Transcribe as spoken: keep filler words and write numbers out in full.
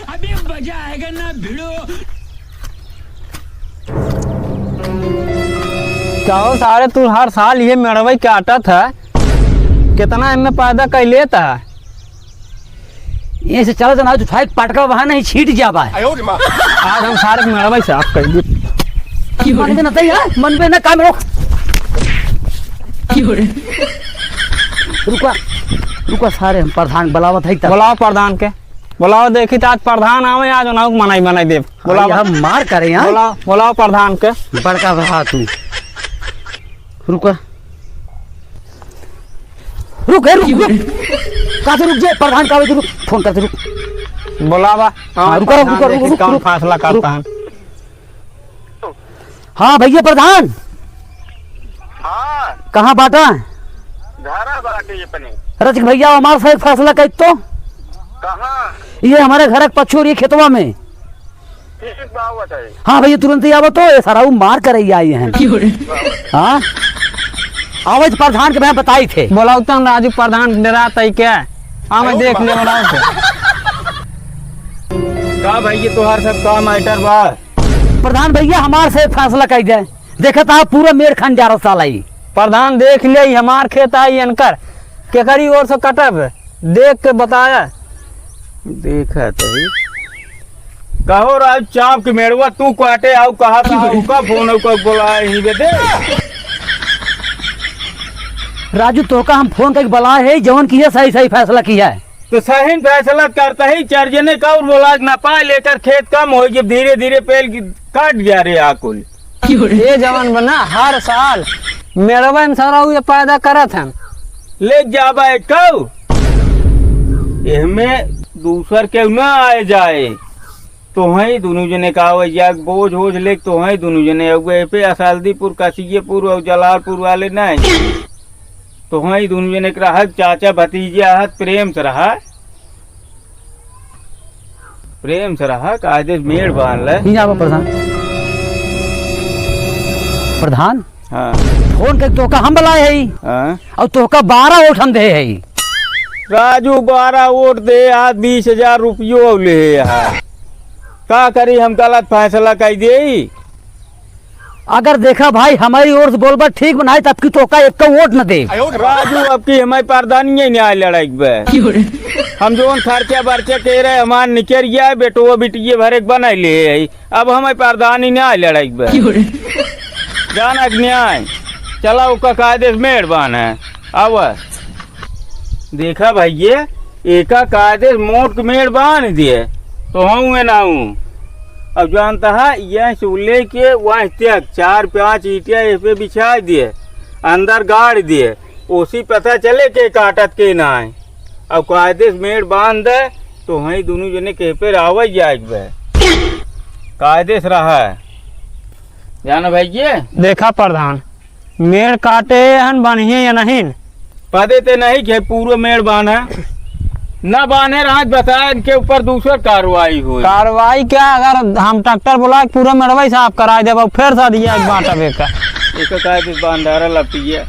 अभी मजा आएगा ना भिड़ो। कहो सारे, तू हर साल ये मेड़वई काटत है, कितना एमे पैदा कर लेता है? ये से चलत ना, तू फाइक पटका वहाँ नहीं छीट जाबा है। आज हम सारे मेड़वई साफ कर दी। मन में ना तैयार, मन में ना काम रोक। रुका, रुका सारे, हम प्रधान बुलावत है तब। बुलाओ प्रधान के, बुलाओ, देखी तो आज प्रधान आवे, आज उन्हें मनाई बनाई देव। बुलाओ। हम मार करे यहाँ। बुलाओ, बुलाओ प्रधान के। बड़का भा तू। रुका। रुक, ए, रुक, रुक। कहाँ से रुक जे? प्रधान का आवे, रुक। फोन करते रुक। बुलावा। हाँ, रुका, रुक, प्रधान रुका, रुक, देखी रुक, कौन रुक, फैसला रुक। करता है। हाँ भैया प्रधान। हाँ। कहाँ बाटा? घरा बाटे अपने। रसिक भैया, हमार से एक फैसला कर तो। कहाँ? ये हमारे घर के पछोर, ये खेतवा में। ठीक बा, बताई। हाँ भैया, तुरंत ही आवत हो, ये सारा उ मार करे ही आई हैं। हाँ, आवत प्रधान के मैं बताई थे। बोलाओ तन राजू प्रधान, डरात है क्या? हाँ, मैं देख ले, बोलाओ तो। का भाई, ये तोहार सब का मैटर बा? प्रधान भैया, हमार से फैसला कर दे। देखत आप पूरा मेड़ खन जा रहा साला ई। प्रधान देख ले, ई हमार खेत आई, इनकर केकरी ओर से कटब, देख के बताया। देखत है। कहो राज चाप के मेड़वा तू काटे आउ कहा था, उका फोन उका बोलाए ही बे दे। राजू, तोहका हम फोन करके बोलाए है, जवन की है सही सही फैसला की है। तो सही फैसला करता ही, चार जने का और बोला ना पाए, लेकर खेत कम हो, जब धीरे धीरे पेल की काट जा रहे आकुल। ये जवान बना हर साल मेड़वन सरऊ ये पैदा करत हन। ले जाबा है कऊ? एहमे दूसर केहू ना आए जाए। तोहई दुनू जने का आवे जाए, बोझ ओझ लेके तोहई दुनू जने अउए पे असलदीपुर, कसियेपुर और जलालपुर वाले नहीं। तोहई दुनू जने के रहत, चाचा भतीजे आहत, प्रेम से रहा। प्रेम से रहा, कायदे से मेड़ बांध ले। ही जाबा प्रधान। प्रधान? हाँ। फोन के तोहका हम बुलाए हई। हाँ। और तोहका बारह वोट हम दे हई। राजू बारह वोट दे, आज बीस हजार रुपयो ले है। का करी, हम गलत फैसला कर दे। अगर देखा भाई, हमारी ओर से बोलबा ठीक बनाए, तब की तोहका एक वोट न दे। राजू, अब की हमारी प्रधानी नहीं आए लड़ाई बे। हम जोन खर्चा बर्चा के रहे, हमार निकल गया है, बेटो बिटिये भरे के बनाई ले है। अब हमारी प्रधानी नहीं आए लड़ाई बे। जानक न्याय, चला ओका कायदे से मेड़ बांध है। अब देखा भइये, एका कायदे से मोट के मेड़ बांध दिए, तो हूँ मैं ना हूँ। अब जानता है, यह से लेके वहाँ तक चार पाँच ईंटिया इस पे बिछा दिए, अंदर गाड़ दिए, ओसी पता चले के काटत के ना है। अब कायदे से मेड़ बांध दे, तो वहीं दुनू जने के पे रावत जाए के बे। कायदे से रहा है। जाना भइये? देखा प्रधान, मेड़ काटे हन, बान्हिए या नहीं? पदे ते नहीं के पूरा मेड़ बान्हे। ना बान्हे, आज बताए इनके ऊपर दूसर कार्रवाई होई। कार्रवाई क्या, अगर हम ट्रैक्टर बुला के पूरा मेड़वा ही साफ कराए देब, फिर से दिया एक बांटा बेका। एक का दे बांधारा लपिया।